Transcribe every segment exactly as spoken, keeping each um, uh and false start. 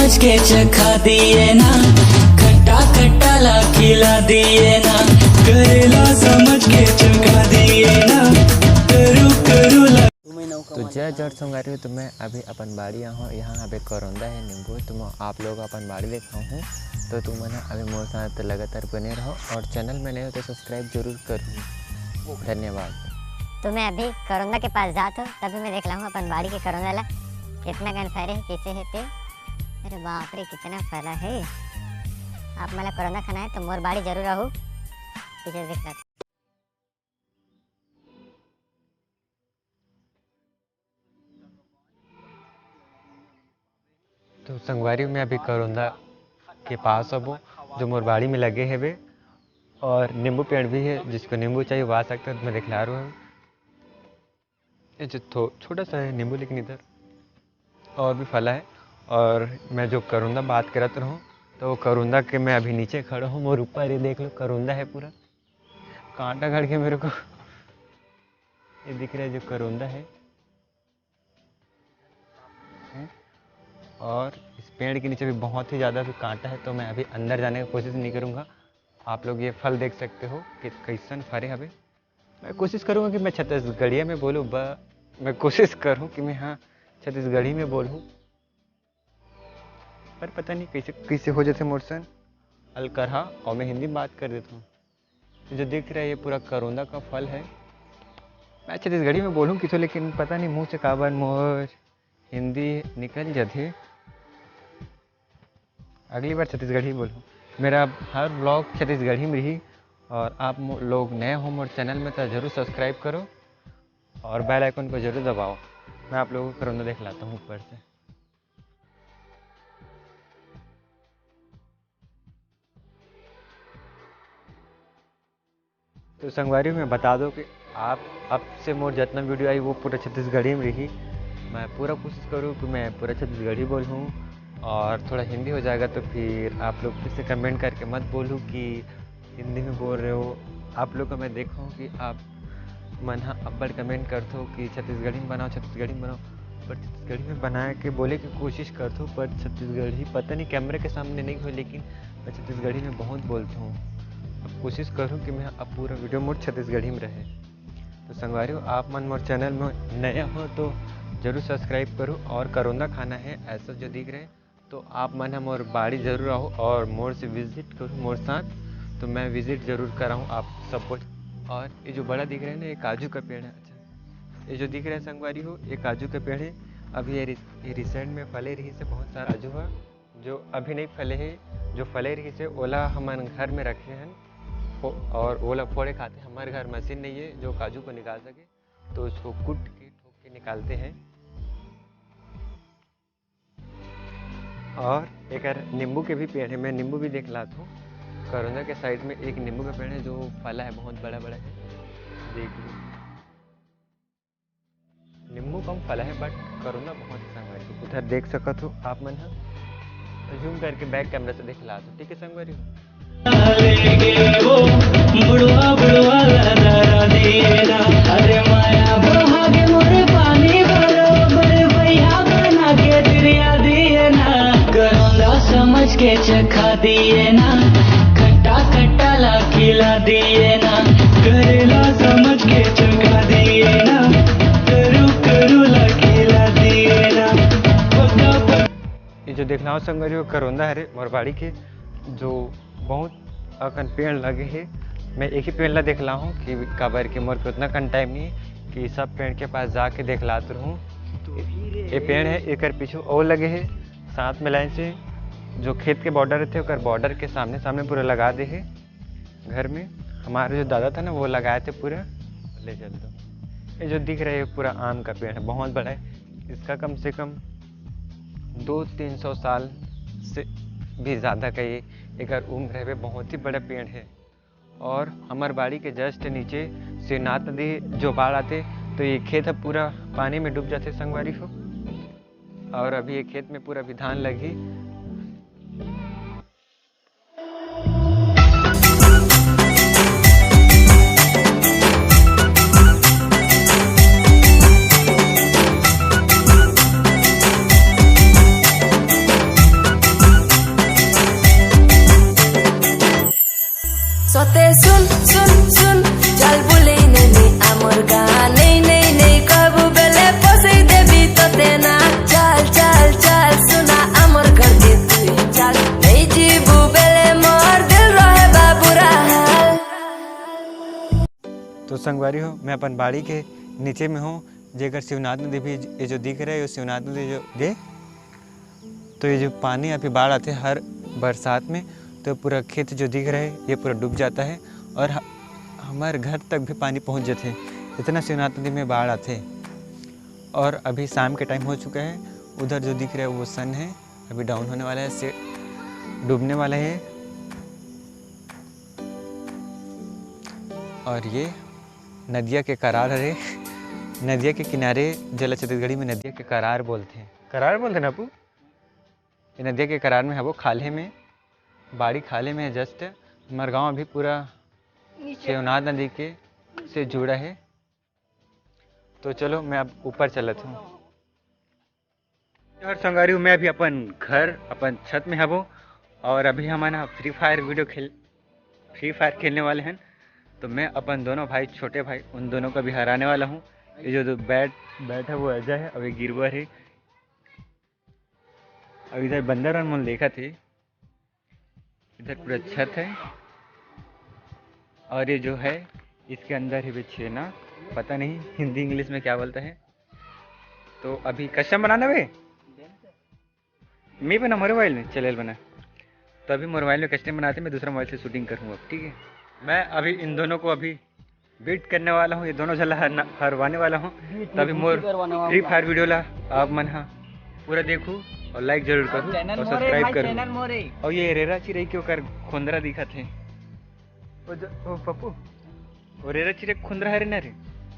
समझ के चखा दिए ना, खट्टा खट्टा ला खिला दिए ना, करेला समझ के चखा दिए ना, करू करू ला। तो जय जोहार संगवारी हो, तो मैं अभी अपन बाड़ी आहूँ। यहाँ अभी करौंदा हे, नींबू हे, तो मैं आप लोग अपन बाड़ी देखाहूँ। तो तुमन ह अभी मोर साथ लगातार बने रहो और channel में नए हो तो subscribe जरूर करो। धन्यवाद। तो मैं अभी करौंदा के पास जात हूँ, तभी मैं देख लाहूँ अपन बाड़ी के करौंदा ला कितना कन फरे हे, कैसे हे ते। अरे बाप रे, कितना फला हे। आप मन ला करौंदा खाना हे तो मोर बाड़ी जरूर आहू, पीछे देख सकते। तो संगवारी, मैं अभी करौंदा के पास हबो, जो मोर बाड़ी में लगे हेबे, और नींबू पेड़ भी है, जिसको नींबू चाहिए वो आ सकता है, मैं दिखला रहा हूँ। ये जो थो-, छोटा सा है नींबू, लेकिन इधर और भी फला है। और मैं जो करौंदा बात करत रहूँ, तो वो करौंदा के मैं अभी नीचे खड़ा हूँ, और ऊपर ये देख लो, करौंदा है पूरा, कांटा गड़ के मेरे को ये दिख रहा है जो करौंदा है। हम्म। और इस पेड़ के नीचे भी बहुत ही ज़्यादा भी कांटा है, तो मैं अभी अंदर जाने की कोशिश नहीं करूँगा। आप लोग ये फल देख सकते हो कि कैसन फरे हवे। मैं कोशिश करूँगा कि मैं छत्तीसगढ़िया में बोलूँ, ब-, मैं कोशिश करूँ कि मैं, हाँ, छत्तीसगढ़ी में बोलूँ, पर पता नहीं कैसे, कैसे हो जाते मोर सन अलकरहा, और मैं हिंदी में बात कर देता हूँ। तो जो दिख रहा है, ये पूरा करौंदा का फल है। मैं छत्तीसगढ़ी में बोलूँ किथो, लेकिन पता नहीं मुँह से काबर मोर हिंदी निकल जाथे। अगली बार छत्तीसगढ़ी बोलूँ। मेरा हर vlog छत्तीसगढ़ी में रही, और आप मो-, लोग नए हो मोर channel में, तो जरूर subscribe करो और bell icon को जरूर दबाओ। मैं आप लोगों को करौंदा दिखलाता हूँ ऊपर से। तो संगवारी, मैं बता दो कि आप, अब से मोर जितना video आई, वो पूरा छत्तीसगढ़ी में रही। मैं पूरा कोशिश करूँ कि मैं पूरा छत्तीसगढ़ी बोलूँ, और थोड़ा हिंदी हो जाएगा तो फिर आप लोग फिर से comment करके मत बोलूँ कि हिंदी में बोल रहे हो। आप लोग का मैं देखा हूँ कि आप मन ह अब्बड़ comment करथो कि छत्तीसगढ़ी में बनाओ, छत्तीसगढ़ी में बनाओ, पर छत्तीसगढ़ी में बनाए के बोले के कोशिश करथो, पर छत्तीसगढ़ी पता नहीं camera के सामने नहीं हो, लेकिन मैं छत्तीसगढ़ी में बहुत बोलता हूँ। अब कोशिश करूँ कि मैं अब पूरा video मोर छत्तीसगढ़ी में रहे। तो संगवारी हो, आप मन मोर channel में नया हो तो जरूर subscribe करो, और करौंदा खाना है ऐसा जो दिख रहे, तो आप मन ह मोर बाड़ी जरूर आओ और मोर से visit करो मोर साथ, तो मैं visit जरूर कराऊँ आप सबको। और ये जो बड़ा दिख रहा है ना, ये काजू का पेड़ है। अच्छा, ये जो दिख रहा है संगवारी हो, ये काजू का पेड़ है। अभी ये रि-, ये recent में फले रही से बहुत सारा काजू है, जो अभी नहीं फले है। जो फले रही से ओला हमन घर में रखे हैं, ओ-, और ओला फोड़े खाते। हमारे घर मशीन नहीं है जो काजू को निकाल सके, तो उसको कूट के, ठोक के निकालते हैं। और एकर नींबू के भी पेड़ है, मैं नींबू भी देख लात हूँ। करौंदा के side में एक नींबू का पेड़ है जो फला है, बहुत बड़ा बड़ा है, देख लो। नींबू कम फला है, but करौंदा बहुत है संगवारी। उधर देख सकत हो आप मन ह, zoom करके back camera से देख लात हूँ, ठीक है संगवारी हो। बुढ़वा बुढ़वा लहरा दिए ना, अरे माया बहा के मोरे पानी बरोबर भैया बना के दरिया दिए ना, करौंदा समझ के चखा दिए ना, खट्टा खट्टा ला खिला दिए ना, करेला समझ के चखा दिए ना, करू करू ला खिला दिए ना, पक्का पक्का। ये जो देखना हो संगवारी हो, करौंदा हरे मोर बाड़ी के, जो बहुत अकन पेड़ लगे हे। मैं एक ही पेड़ ला देखला हूँ कि काबर के मोर के उतना कन time नहीं कि सब पेड़ के पास जाके देखलात रहूँ। ये पेड़ है, एकर पीछू और लगे हे, साथ में line से जो खेत के border रहते, ओकर border के सामने सामने पूरा लगा दे हे। घर में हमारे जो दादा था ना, वो लगाए थे पूरा। ले चल दो। ये जो दिख रहा है, ये पूरा आम का पेड़ है, बहुत बड़ा है। इसका कम से कम दो तीन सौ साल से भी ज़्यादा का ये एकर उम्र है, बहुत ही बड़ा पेड़ है। और हमार बाड़ी के just नीचे शिवनाथ नदी जो बाढ़ आते, तो ये खेत है पूरा पानी में डूब जाते संगवारी हो। और अभी ये खेत में पूरा भी धान लगी। संगवारी हो, मैं अपन बाड़ी के नीचे में हूँ, जेकर शिवनाथ नदी भी, ये जो दिख रहा है, ये शिवनाथ नदी जो दे, तो ये जो पानी अभी बाढ़ आथे हर बरसात में, तो पूरा खेत जो दिख रहा है, ये पूरा डूब जाता है और ह-, हमारे घर तक भी पानी पहुँच जाते हैं, इतना शिवनाथ नदी में बाढ़ आथे। और अभी शाम के टाइम हो चुका है, उधर जो दिख रहा है वो सन है, अभी डाउन होने वाला है, से डूबने वाला है। और ये नदिया के करार हरे, नदिया के किनारे, जेला छत्तीसगढ़ी में नदिया के करार बोलथे। करार बोलथे ना अपू? ये नदिया के करार में हबो, खाल्हे में, बाड़ी खाल्हे में, जस्ट हमार गांव अभी पूरा शिवनाथ नदी के से जुड़ा है। तो चलो, मैं अब ऊपर चलत हूँ। हर संगवारी हो, मैं अभी अपन घर, अपन छत में हबो और अभी हमन ह फ्री फायर वीडियो खेल, फ्री फायर खेलने वाले हैं। तो मैं अपन दोनों भाई, छोटे भाई, उन दोनों को भी हराने वाला हूँ। ये जो दो बैट, बैट है वो अजय है, अभी गिरवर है। अब इधर बंदर मन देखत हे, इधर पूरा छत है और ये जो है इसके अंदर ही छेना, पता नहीं हिंदी इंग्लिश में क्या बोलता है। तो अभी कस्टम बनाना बे, मैं बना मोबाइल में चैनल बना। तो अभी मोबाइल में कस्टम बनाते, मैं दूसरा मोबाइल से शूटिंग करूँगा, ठीक है। मैं अभी इन दोनों को अभी बीट करने वाला हूँ, ये दोनों झला हरना-, हरवाने वाला हूँ। तभी मोर फ्री फायर वीडियो ला आप मन हा पूरा देखू और लाइक जरूर करू और सब्सक्राइब करू। और ये रेरा चिरई के ओकर खोंदरा दिखत है। ओ ज-, ओ पप्पू, ओ रेरा चिरई के खोंदरा हरे ना रे?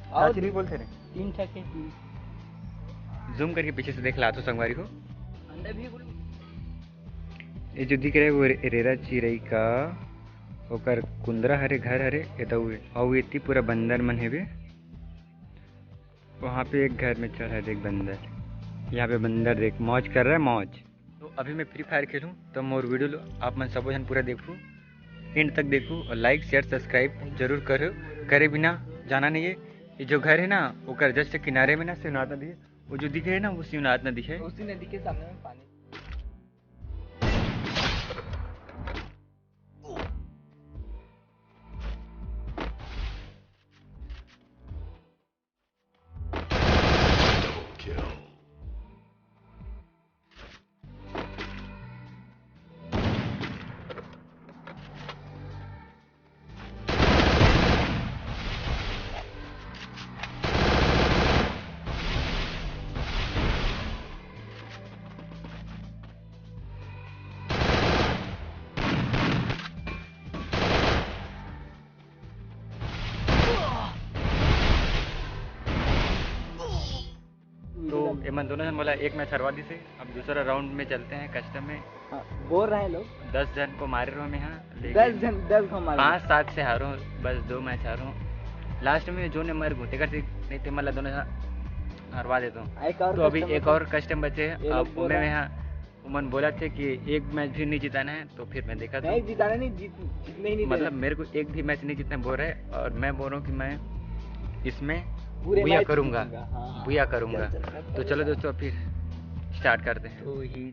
चाची नहीं बोलते रे। तीन ठक है, तीन। जूम करके पीछे से देख ला तो संगवारी हो। अंडा भी बोलो। ये जो दिख रहा है वो रे-, रेरा चिरई का ओकर कुंदरा हरे, घर हरे, एदऊ हे। अउ एती पूरा बंदर मन हेबे। वहाँ पे एक घर में चढ़ा है, देख बंदर। यहाँ पे बंदर देख, मौज कर रहा है, मौज। तो अभी मैं फ्री फायर खेलूँ, तो मोर वीडियो लो, आप मन सबो झन पूरा देखू, एंड तक देखू और लाइक, शेयर, सब्सक्राइब जरूर करो। करे बिना जाना नहीं है। ये जो घर है ना, ओकर जस्ट किनारे में ना शिवनाथ नदी है। वो जो दिख रहे है ना, वो शिवनाथ नदी है। उसी नदी के सामने में पानी। तो एमन दोनों जन मोला एक मैच हरवा दिसे। अब दूसरा राउंड में चलते हैं कस्टम में। हाँ, बोल रहे हैं लोग। दस जन को मारे रहो मैं, हाँ, लेकिन दस जन, दस को मारे। पाँच सात से हारो, बस दो मैच हारो। लास्ट में जो ने मर गो, तेकर से नहीं ते मला दोनों जन हरवा देता हूँ। एक और तो अभी कस्टम एक बचे। और कस्टम बचे हैं। ये लोग अब बोल मैं, रहे मैं हैं। हाँ, उमन बोला थे कि एक मैच भी नहीं जिताना है, तो फिर मैं देखा था। नहीं, जिताना नहीं, जीत-, जीतने ही नहीं मतलब, देना। मेरे को एक भी मैच नहीं जीतने बोल रहे, और मैं बोल रहा हूँ कि मैं इसमें पूरे बुया मैच करूंगा, जीतूंगा। हाँ, हाँ। बुया करूंगा। चल, चल, चल, तो चल, चलो चल। दोस्तों, फिर स्टार्ट करते हैं। तो ही